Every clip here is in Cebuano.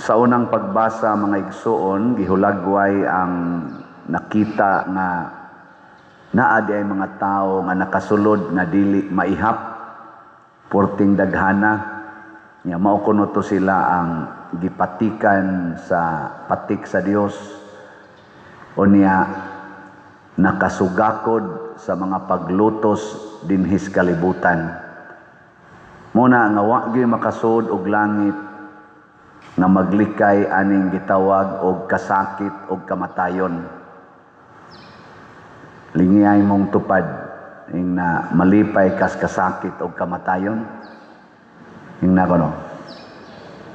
Sa unang pagbasa, mga igsuon, gihulagway ang nakita nga naa di ay mga tao nga nakasulod nga dili maihap, purting daghana nya. Mao kuno to sila ang gipatikan sa patik sa Dios. Unya nakasugakod sa mga paglutos dinhis kalibutan. Muna nga wa gyud makasud og langit nga maglikay aning gitawag og kasakit og kamatayon. Lingiyay mong tupad ing na malipay kas kasakit og kamatayon. Ing na kono.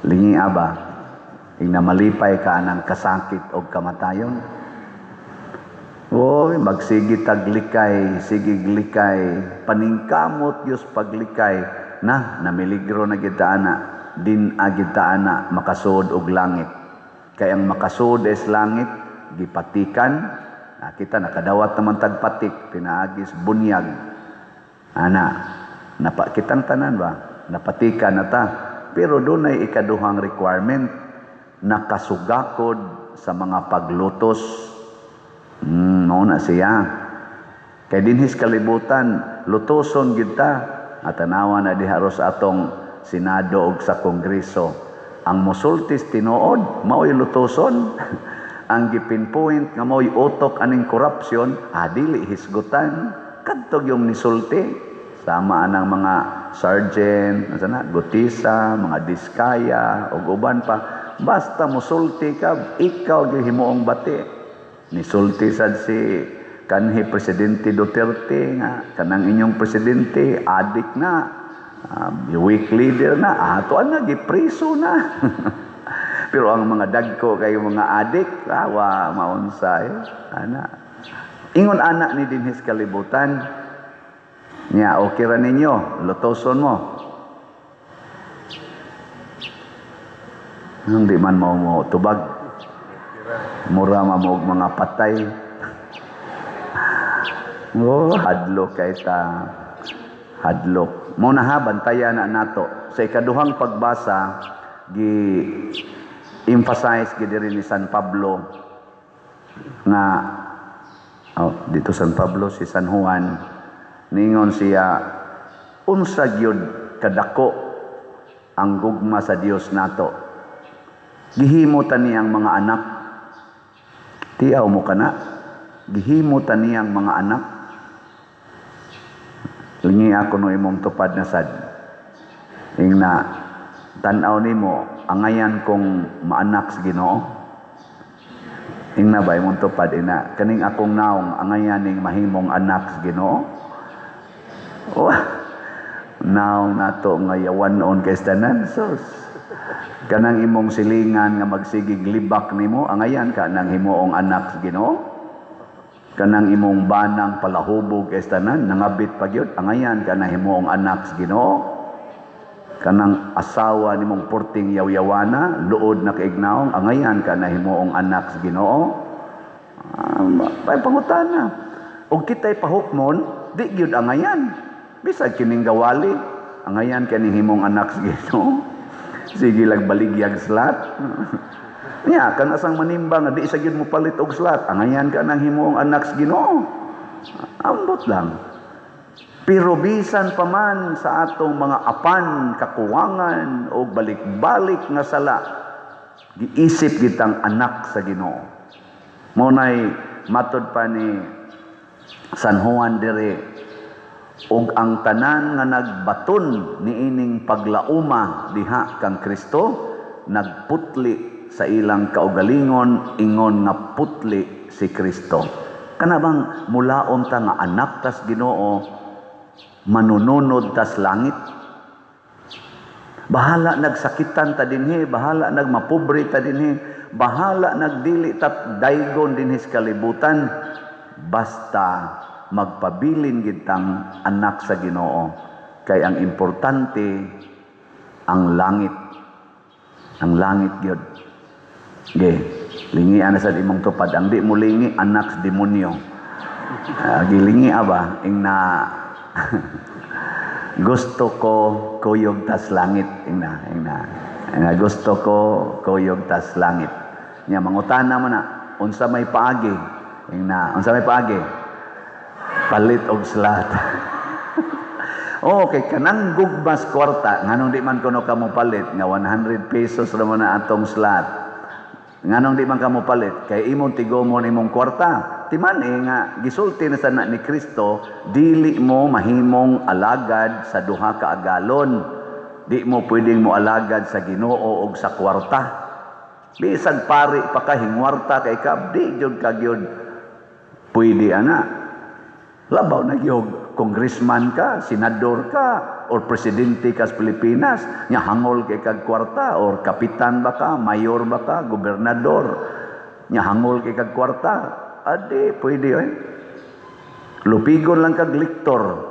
Lingi aba ing na malipay ka anang kasakit og kamatayon. Oy, magsige taglikay, sige likay, paningkamot Diyos paglikay, na namiligro na kita ana, din agita ana makasud og langit. Kay ang makasud is langit, gipatikan, na kita nakadawat naman tagpatik, pinaagis bunyag. Ana, napa kitang tanan ba? Napatikan na ta. Pero dunay ikaduhang requirement, nakasugakod sa mga paglutos. Mao na siya. Kay dinhis kalibutan, lutoson gid ta. At tanawa na diha ros atong Senado ug sa Kongreso. Ang musultis tinuod, mao'y lutoson. Ang gipinpoint nga mao'y utok aning korupsyon, dili hisgutan. Kadtog yung nisulti. Sama anang mga sergeant, asa na, Gutisa, mga Diskaya, ug uban pa. Basta musulti ka, ikaw gyud himuong bati. Nisulti sad si kanhi Presidente Duterte nga kanang inyong presidente adik na, weak leader na, ato na gipreso na. Pero ang mga dagko kayo mga adik, awa maunsa eh. Ana. Ingon ana ni dinhis kalibutan. Nya okay ra ninyo, lutoson mo. Hindi man mo mo tubag. Mura ma mo og mga patay. Oh, hadlok kay ta. Hadlok. Mo na ha, bantayan na nato. Sa ikaduhang pagbasa, gi emphasize gi diri ni San Pablo nga oh, dito San Pablo si San Juan ningon siya unsa gyud kadako ang gugma sa Dios nato. Gihimo ta niyang mga anak. Tiaw mo kana. Gihimo ta niyang mga anak. Lingi ako no imong tupad na sad. Ing na tan-aw nimo angayan kong maanak sa Ginoo. Ing na ba imong tupad ina kaning akong naong angayan ning mahimong anak sa Ginoo. Oh, naong nato nga yawanon kay tanan sus. Kanang imong silingan nga magsigig libak nimo angayan ka nang himuong anak sa Ginoo. Kanang imong banang palahubog kay tanan nangabit pa gyud angayan ka na himuong anak sa Ginoo. Kanang asawa nimong porting yaw-yawana luod na kaignaong angayan ka na himuong anak sa Ginoo. Pay pangutana. Og kitay pahukmon di gyud angayan. Bisag kining gawali angayan ka ning himong anak sa Ginoo. Sige lag baligyag slat. Nya kan asang manimbang nga di sa gyud mo palit og slat, angayan ka nang himuong anak sa Ginoo. Ambot lang. Pero bisan pa man sa atong mga apan, kakuwangan o balik-balik nga sala, giisip gitang anak sa Ginoo. Mao nay matod pa ni San Juan dire, ug ang tanan nga nagbaton niining paglauma diha kang Kristo nagputli sa ilang kaugalingon ingon nga putli si Kristo. Kana bang mulaon ta nga anak tas Ginoo, manununod tas langit? Bahala nagsakitan ta dinhi, bahala nagmapobre ta dinhi, bahala nagdili ta daygon dinhi sa kalibutan, basta magpabilin gitang anak sa Ginoo. Kay ang importante ang langit. Ang langit gyud. Ge, lingi ana sa imong tupad. Ang di mo lingi anak sa demonyo. Gilingi aba ing na gusto ko kuyog tas langit ing na ing na. Nga gusto ko kuyog tas langit. Nya mangutana man na, unsa may paagi? Ingna, unsa may paagi? Palit og slot. Okay, kanang gugmas kwarta, nganong di man kuno kamo palit nga 100 pesos ra man na atong slot? Nganong di man kamo palit? Kay imong tigomon imong kwarta. Timan eh nga gisulti na sana ni Kristo, dili mo mahimong alagad sa duha ka agalon. Di mo pwedeng mo alagad sa Ginoo og sa kwarta. Bisag pari pa ka, hingwarta kay ka, di jud ka gyud pwede ana. Labaw na gyud congressman ka, senador ka, or presidente ka sa Pilipinas, nya hangol kay kag kwarta, or kapitan ba ka, mayor ba ka, gobernador, nya hangol kay kag kwarta, adi pwede oy. Lupigon lang kag liktor.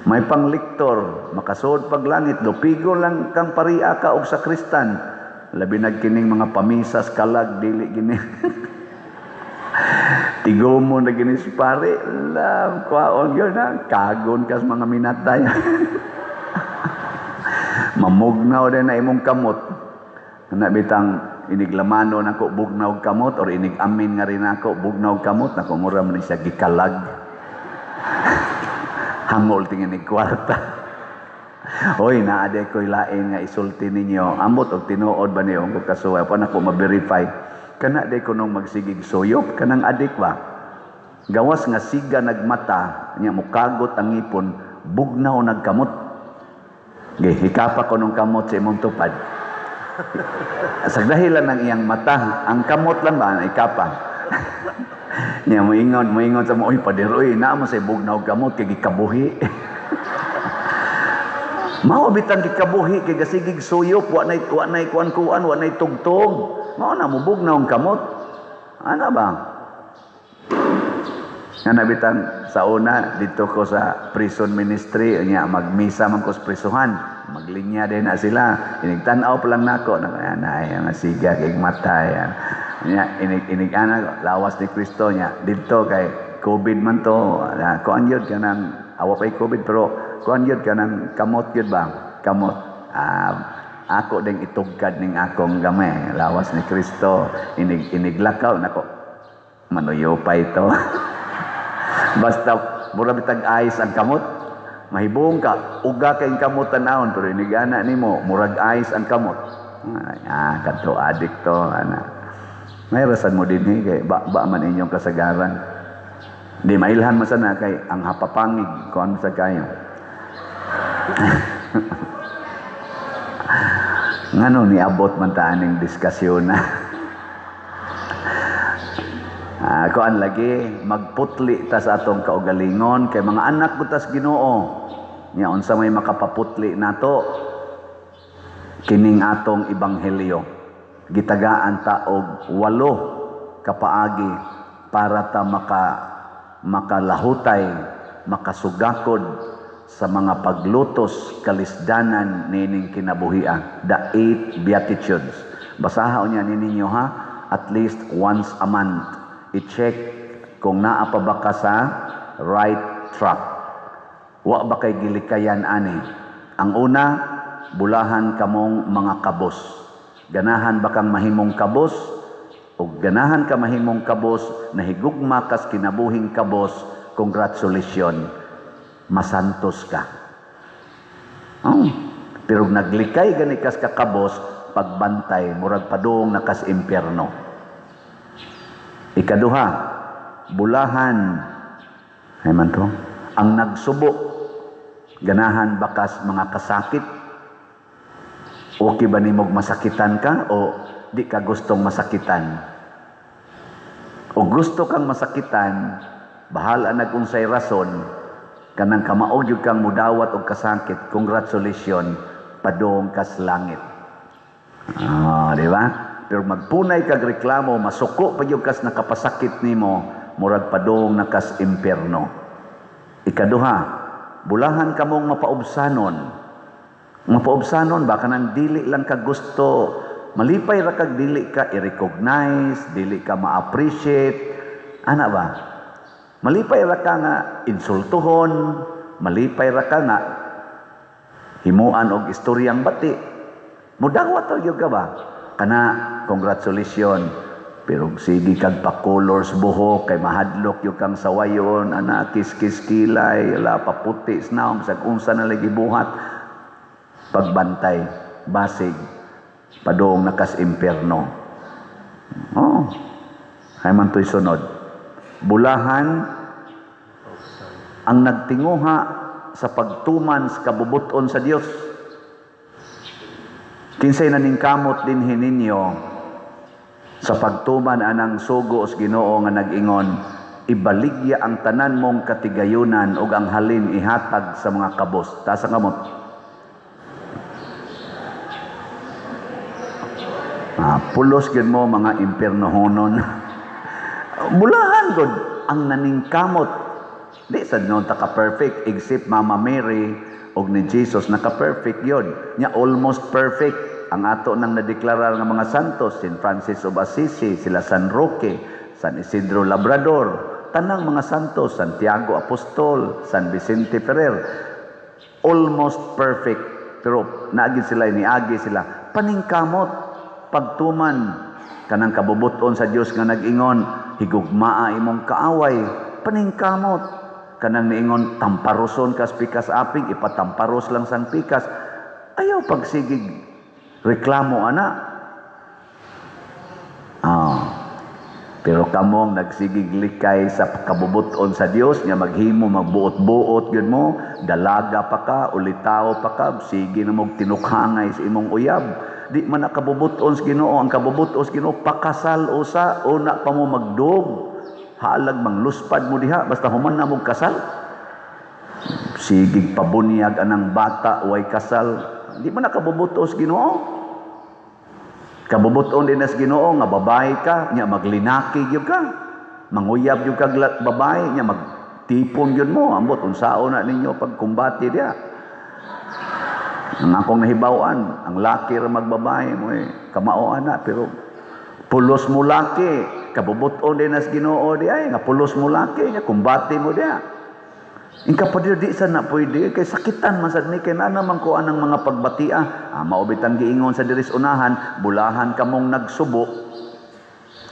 May pang liktor, makasuod pag langit, lupigon lang kang paria ka og sakristan. Labi na kining mga pamisas kalag dili gini. Tigo mo na gini si pare, lam, kwaon yun na, kagon kas mga minatay. Mamugnaw din na imong kamot. Na bitang iniglamano nako bugnaw kamot or inig-amin nga rin ako bugnaw kamot nako, mura man siya gikalag. Hangol tingin ni kwarta. Hoy, naa diay ko'y lain nga isulti ninyo. Ambot og tinuod ba niyo kung kasuway pa nako ma-verify. Kana day kunong magsigig suyop kanang adik ba? Gawas nga siga nagmata nya mukagot ang ngipon, bugnaw nagkamot. Ge, hikapa ko nung kamot sa imong tupad. Sa dahilan ng iyang mata, ang kamot lang ba, ikapa. Nya moingon sa mo, "Oy, pader, oy, naa mo sa bugnaw kamot kay gikabuhi." Mao bitang gikabuhi kay gasigig suyop, wa nay kuan-kuan, wa nay tugtog. Mao na mubugnaw ang kamot. Ana ba? Nga nabitang sa una dito ko sa prison ministry nya magmisa man ko sa prisuhan, maglinya din na sila, inig tan-aw pa lang nako na ay nga siga kay mata yan nya inig inig ana lawas ni Kristo. Nya didto kay COVID man to, kuan gyud kanang awa pay COVID, pero kuan gyud kanang kamot gyud ba, kamot. Ako ding itugkad ning akong gamay, lawas ni Kristo. Inig iniglakaw nako, manuyo pa ito. Basta mura bitag ice ang kamot. Mahibong ka, uga kay kamot tanawon, pero inigana nimo murag ice ang kamot. Ah, kadto adik to ana. May rasan mo dinhi kay ba, ba man inyong kasagaran. Di mailhan man sana kay ang hapapangig kuan sa kayo. Ngano niabot man ta aning diskusyon na? Kuan lagi, magputli ta sa atong kaugalingon kay mga anak ko tas Ginoo. Nya unsa may makapaputli nato? Kining atong ebanghelyo. Gitagaan ta og 8 kapaagi para ta makalahutay, makasugakod sa mga paglutos kalisdanan nining kinabuhia. The 8 Beatitudes. Basaha unya ninyo ha, at least once a month. I-check kung naa pa ba ka sa right track. Wa ba kay gilikayan ani? Ang una, bulahan kamong mga kabos. Ganahan ba kang mahimong kabos? O ganahan ka mahimong kabos, nahigugma kas kinabuhing kabos, congratulations, masantos ka. Oh, pero naglikay gani kas kakabos, pagbantay, murag padung na kas impyerno. Ikaduha, bulahan ay man to, ang nagsubo. Ganahan bakas mga kasakit? Okay ba nimog masakitan ka o di ka gustong masakitan? O gusto kang masakitan, bahala nag unsay rason, kanang kamaog jud kang mudawat og kasakit, congratulations, padung kas langit. Ah, di ba? Pero magpunay kag reklamo, masuko pa gyud kas nakapasakit nimo, murag padung na kas impierno. Ikaduha, bulahan kamong mapaubsanon. Mapaubsanon ba kanang dili lang ka gusto, malipay ra kag dili ka i-recognize, dili ka ma-appreciate, ana ba? Malipay ra ka nga insultuhon, malipay ra ka nga himuan og istoryang bati. Mudawat gyud ka ba? Kana, congratulations. Pero sige kag pa-colors buhok kay mahadlok gyud kang sawayon, ana, kiskis kilay, ala paputi sa bisag unsa na lagi buhat. Pagbantay, basig padung nakas impierno. Oh. Hay man to'y sunod. Bulahan ang nagtinguha sa pagtuman sa kabubuton sa Dios. Kinsay naningkamot dinhi ninyo sa pagtuman anang sugo sa Ginoo nga nag-ingon, ibaligya ang tanan mong katigayunan ug ang halin ihatag sa mga kabos? Taas ang kamot. Pulos gyud mo mga impiernohonon. Bulahan gud ang naningkamot. Di sa noon ta ka perfect, except Mama Mary og ni Jesus, naka-perfect yun. Nya almost perfect ang ato nang nadeklarar nga mga santos, Saint Francis of Assisi, sila San Roque, San Isidro Labrador, tanang mga santos, Santiago Apostol, San Vicente Ferrer, almost perfect. Pero naagi sila, niagi sila paningkamot pagtuman kanang kabubuton sa Dios nga nag-ingon, higugmaa imong kaaway. Paningkamot kanang niingon, tamparoson kas pikas aping, ipatamparos lang sang pikas. Ayaw pagsigig reklamo ana. Pero kamong nagsigig likay sa kabubuton sa Dios nga maghimo magbuot-buot gyud mo, dalaga pa ka, ulitaw pa ka, sige na mog tinukhangay sa imong uyab. Di man na kabubuton sa Ginoo. Ang kabubuton sa Ginoo, pakasal usa, una pa mo magdog. Halag mangluspad mo diha basta human na mog kasal. Sigig pabunyag anang bata way kasal. Di man na kabubuton sa Ginoo. Kabubuton din sa Ginoo nga babae ka, nya maglinaki gyud ka. Manguyab gyud ka babae, nya magtipon gyud mo. Ambot unsaon na ninyo pagkumbati diha. Ang akong nahibaw-an, ang laki ra magbabae mo kamao ana, pero pulos mo laki, kabubuton din sa Ginoo di ay nga pulos mo laki, nya kumbati mo diha. Ingka pa di sa na pwede kay sakitan man sad ni kay naa naman ko anang mga pagbatia. Mao bitang giingon sa diris unahan, bulahan kamong nagsubo.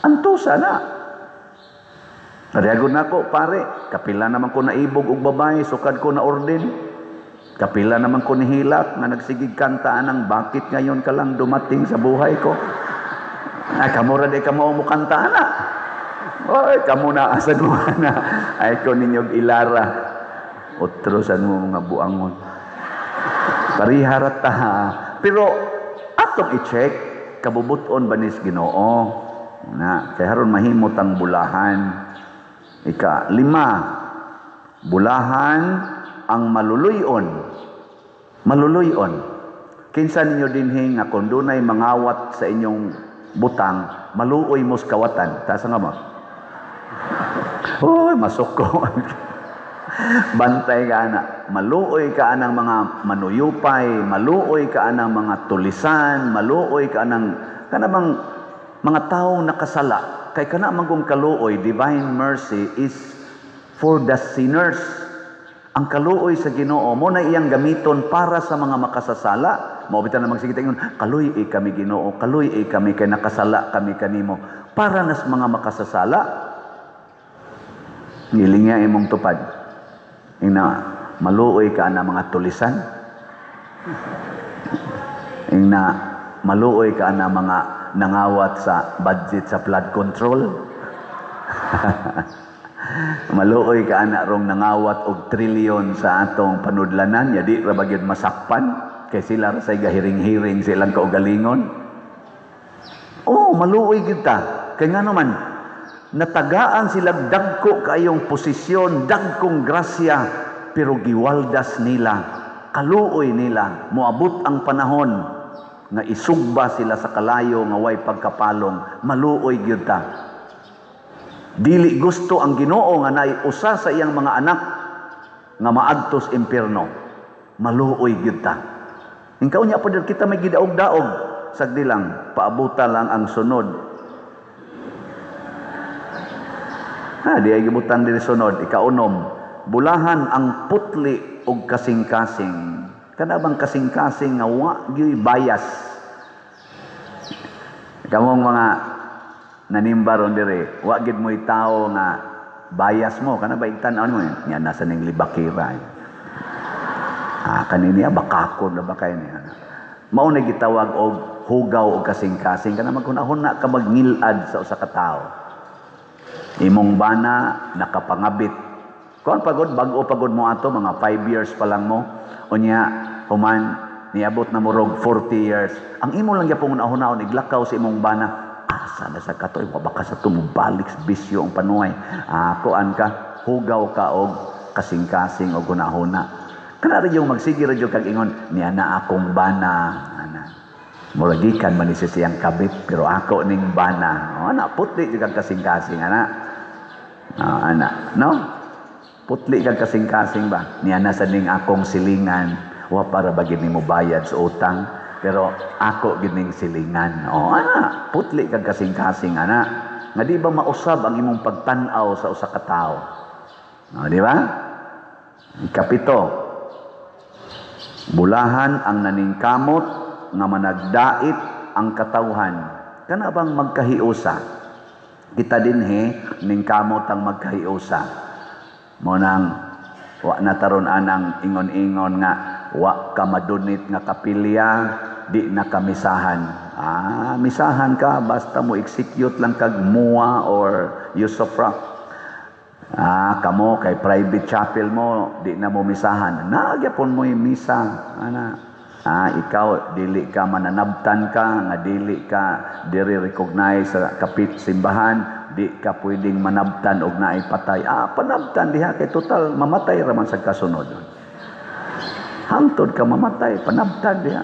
Antusa na. Pariagon nako pare, kapila naman ko naibog og babae sukad ko na orden. Kapila naman ko nihilak nga nagsigig kanta anang bakit ngayon ka lang dumating sa buhay ko. Ay, kamo ra di kamo mo kanta ana. Oy, kamo na asad mo na. Ay ko ninyog ilara. Otro sa mo mga buangon. Pariharat ta. Pero atong i-check kabubuton ba nis Ginoo? Na, kay haron mahimot ang bulahan. Ika lima, bulahan ang maluluyon. Maluluyon. Kinsa ninyo dinhi nga kung dunay mangawat sa inyong butang, maluoy mos kawatan? Taas nga mo. Oy, masuko. Bantay ka ana, maluoy ka anang mga manuyupay, maluoy ka anang mga tulisan, maluoy ka anang kanamang mga taong nakasala. Kay kana man kung kaluoy, divine mercy is for the sinners. Ang kaluoy sa Ginoo mo na iyang gamiton para sa mga makasasala. Mao bitan na magsigit ingon, kaluy-i kami Ginoo, kaluy-i kami kay nakasala kami kanimo. Para nas mga makasasala. Ngiling imong tupad. Ina, maluoy ka na mga tulisan. Ina, maluoy ka na mga nangawat sa budget sa flood control. Maluoy ka ana rong nangawat og trilyon sa atong panudlanan, ya di ra ba gyud masakpan kay sila ra say gahiring-hiring silang kaugalingon. Oh, maluoy gyud ta. Kay ngano man natagaan sila dagko kayong posisyon, dagkong grasya, pero giwaldas nila, kaluoy nila, moabot ang panahon nga isugba sila sa kalayo nga way pagkapalong. Maluoy gyud ta. Dili gusto ang Ginoo nga naay usa sa iyang mga anak nga maadtos impierno. Maluoy gyud ta. Ingkaw niya pa kita may gidaog-daog, sagdi lang paabuta lang ang sunod. Ha, di ay gibutan diri sunod, ikaunom. Bulahan ang putli og kasing-kasing. Kana bang kasing-kasing nga wa gyuy bias. Kamong mga nanimba ron dire, wa gid mo'y tao nga bias mo kana ba, tan-aw mo nya nasa ning libakira. Ah, kanini bakakon na ba kay niya. Mao na gitawag og hugaw og kasing-kasing, kana maghuna-huna ka, magngilad sa usa ka tawo. Imong bana nakapangabit. Kuan pagod, bag-o pagod mo ato, mga 5 years pa lang mo. Unya human niabot na murog 40 years. Ang imo lang gyapon hunahon, iglakaw sa imong bana. Asa na sa katoy, wa baka sa tumubalik sa bisyo ang panuay. Ah, kuan ka, hugaw ka og kasing-kasing og hunahuna. Kana ra yung magsige ra jud kag ingon, niya na akong bana. Ana. Murag gikan man ni siyang kabit, pero ako ning bana. Oh, ana, putli jud kag kasing-kasing ana. Ah, ana, no? Putli kag kasing-kasing ba? Niya na sa ning akong silingan, wa para ba gid nimo bayad sa utang, pero ako gid ning silingan. Oh, ana, putli kag kasing-kasing ana. Nga di ba mausab ang imong pagtan-aw sa usa ka tawo? Oh, di ba? Ikapito, bulahan ang naningkamot nga managdait ang katawhan. Kana bang magkahiusa? Kita dinhi ningkamot ang magkahiusa. Mo nang wa na taron anang ingon-ingon nga wa ka madunit nga kapilya, di na kamisahan. Ah, misahan ka basta mo execute lang kag mua or usufruct. Ah, kamo kay private chapel mo, di na mo misahan. Nagyapon mo yung misa, ana. Ah, ikaw dili ka mananabtan ka nga dili ka diri recognize sa kapit simbahan, di ka pwedeng manabtan og naay patay. Ah, panabtan diha kay total mamatay ra man sa kasunod. Hangtod ka mamatay, panabtan diha.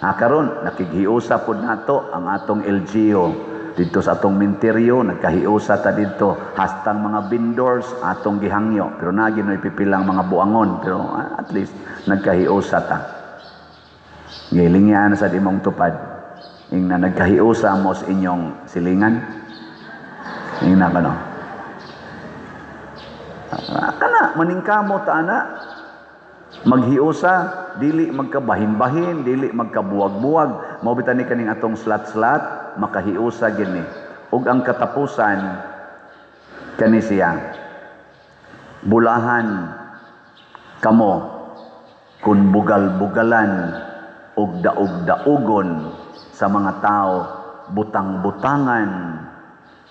Ah, karon nakighiusa pod nato ang atong LGU dito sa atong minteryo, nagkahiusa ta didto hastang mga vendors atong gihangyo, pero nagi no ipipilang mga buangon, pero at least nagkahiusa ta. Gilingyan sa imong tupad. Ingna nagkahiusa mo sa inyong silingan. Ingna ka no. Ah, kana maningkamot ta ana, maghiusa, dili magkabahin-bahin, dili magkabuwag-buwag. Mao bitan ni kaning atong slat-slat, makahiusa gini. Ug ang katapusan kani siya, bulahan kamo kun bugal-bugalan ug daog-daugon sa mga tao, butang-butangan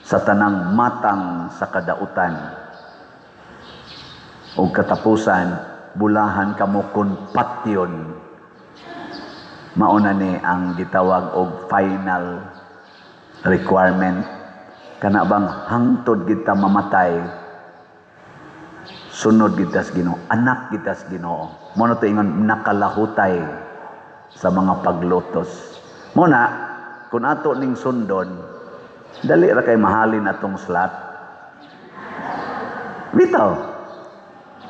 sa tanang matang sa kadautan. Ug katapusan, bulahan kamo kun patyon. Mauna ni ang gitawag og final requirement. Kana bang hangtod kita mamatay, sunod kita sa Ginoo, anak kita sa Ginoo. Mo na to ingon nakalahutay sa mga paglutos. Mo na kung ato ning sundon, dali ra kay mahalin atong slot. Bitaw.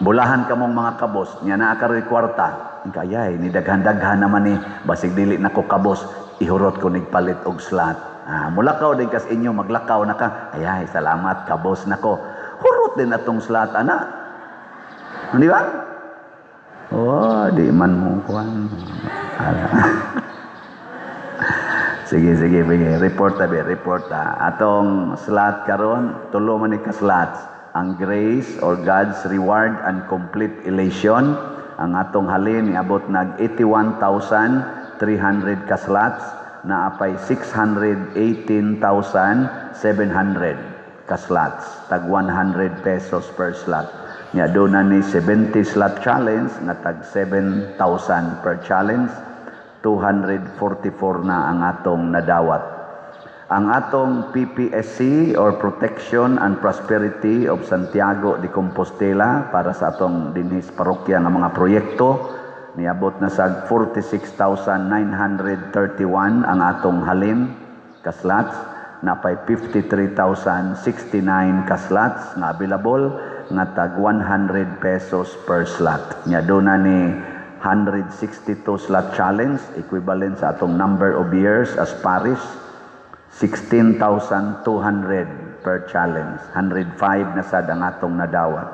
Bulahan kamong mga kabos, nya naa karoy kwarta. Kayay ni daghan-daghan naman ni, basig dili nako kabos, ihurot ko nigpalit og slot. Ah, mulakaw din kas inyo, maglakaw na ka. Ayay, salamat kabos nako. Hurot din atong slot ana. Di ba? Oh, di man mo kuan. Sige, sige, sige. Report ta, be, report ta. Atong slot karon, tulo man ni ka slots. Ang grace or God's reward and complete elation. Ang atong halin niabot nag 81,300 ka slots, naapay 618,700 ka slots, tag 100 pesos per slot. Nya do na ni 70 slot challenge nga tag 7,000 per challenge, 244 na ang atong nadawat. Ang atong PPSC or Protection and Prosperity of Santiago de Compostela para sa atong dinhis parokya nga mga proyekto, niabot na sa 46,931 ang atong halin ka slots, napay 53,069 ka slots nga available nga tag 100 pesos per slot. Nya do na ni 162 slot challenge, equivalent sa atong number of years as parish, 16,200 per challenge. 105 na sad ang atong nadawat.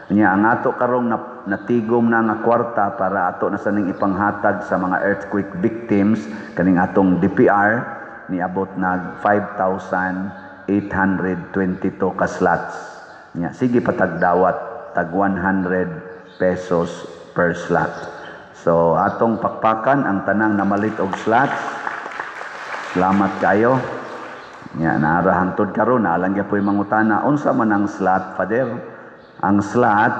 Nya ang ato karong natigom na nga kwarta para ato na sa ning ipanghatag sa mga earthquake victims kaning atong DPR, Niabot nag 5,822 ka slots. Nya sige patagdawat tag 100 pesos per slot. So atong pakpakan ang tanang namalit og slots. Salamat kayo. Nya naara hangtod karon naa lang gyapoy mangutana, "Unsa man ang slot, Father?" Ang slot,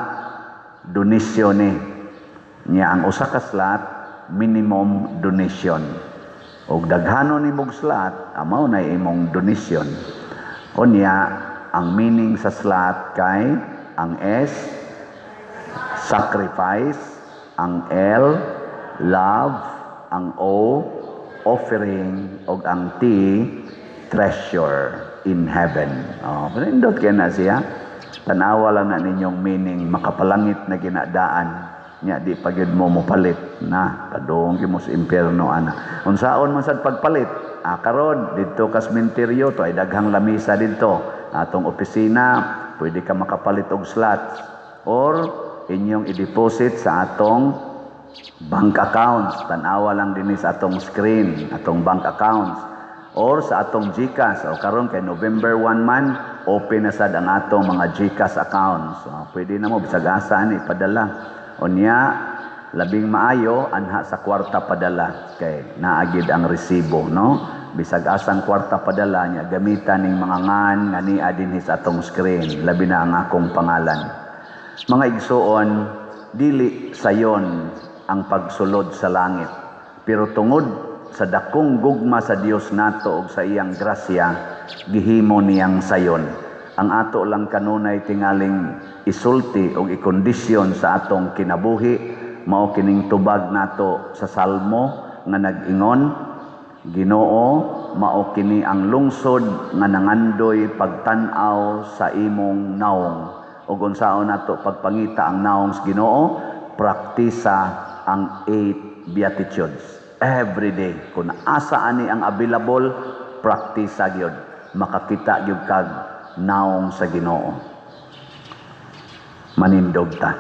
donasyon ni. Nya ang usa ka slot, minimum donation. Og daghanon nimog slot, mao na imong donation. Unya ang meaning sa slot kay ang S, sacrifice, ang L, love, ang O, offering, ug ang T, treasure in heaven. Oh, panindot kay na siya. Tanawa lang na ninyong meaning, makapalangit na ginadaan. Nya di pa gyud mo mopalit na padung gyud mo sa impierno ana. Unsaon man sad pagpalit? Ah, karon didto ka sementeryo to ay daghang lamisa didto. Atong opisina, pwede ka makapalit og slots or inyong i-deposit sa atong bank accounts. Tanawa lang dinhi sa atong screen, atong bank accounts or sa atong GCash. O karon kay November 1 man, open na sad ang atong mga GCash accounts. So, pwede na mo bisag asa ani padala. Unya, labing maayo anha sa kwarta padala kay naagid ang resibo, no? Bisag asang kwarta padala niya, gamitan ning mga ngan nga nia dinhi sa atong screen, labi na ang akong pangalan. Mga igsuon, dili sayon ang pagsulod sa langit. Pero tungod sa dakong gugma sa Dios nato ug sa iyang grasya, gihimo niyang sayon. Ang ato lang kanunay tingaling isulti og ikondisyon sa atong kinabuhi mao kining tubag nato sa Salmo nga nag-ingon, "Ginoo, mao kini ang lungsod nga nangandoy pagtan-aw sa imong naong." Ug unsaon nato pagpangita ang naong sa Ginoo? Praktisa ang eight beatitudes every day. Kung asa ani ang available, praktisa gyud, makakita gyud kag naong sa Ginoo. Manindog ta.